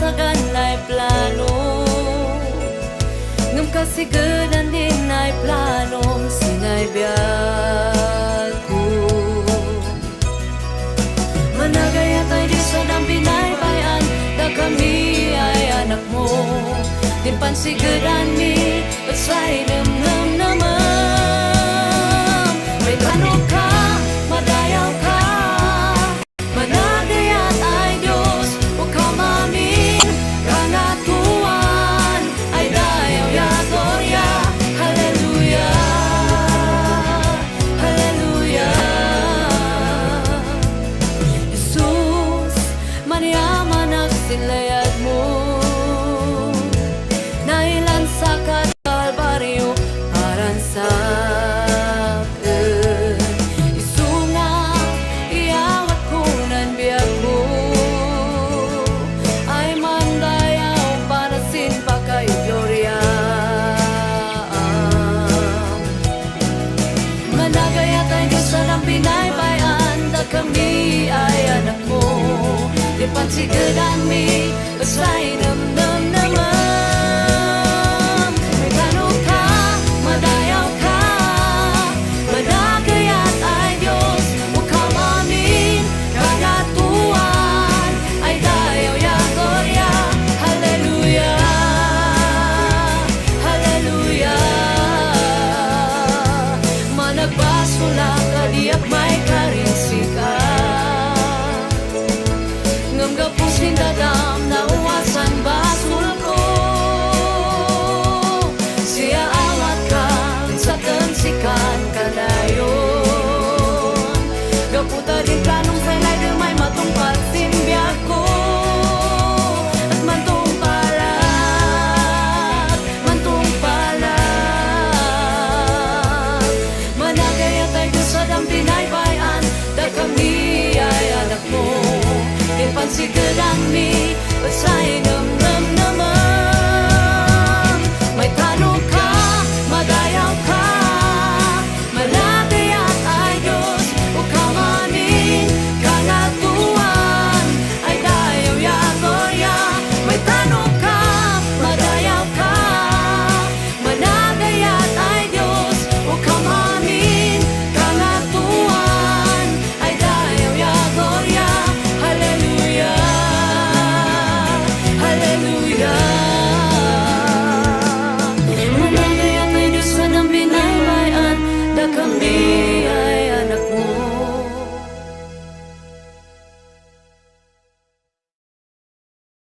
sa kanay plano. Ngam kasigadan din ay planom sinay biyago. Managayat ay di sa dang pinaybayan, da kami ay anak mo. Din pansigadan mi at sa'y namnam naman. May plano ka, madayaw ka, managayat ay Diyos, huwag ka mamin, kangatuan ay dayaw ya gloria. Hallelujah, hallelujah. Jesus, maniyaman ang silayad mo, nailan sa Kalbaryo parang sa akin. Isunga, iawat ko nan biyag mo, ay mandayaw para sin pa kay Gloria. Managayat ay Diyos na pinaybayan, da kami ay anak mo. Di pansigadan mi, asay namnam naman. May plano ka, madayaw ka, managayat ay Diyos, huwag ka mamin, kagatuan ay dayaw ya gloria. Hallelujah, hallelujah. Managbasula ka, diyak may karisika, ngam gapusin dadam na uwasan basul ko. Siya awat ka sa tansikan kadayon, gaputa din planong felay de may matungpal sinbiyag ko. At mantungpalat, mantungpalat, managayat ay Diyos sa dang pinaybayan, da kami ay anak mo. Di pansigadan mi, at sa'y namnam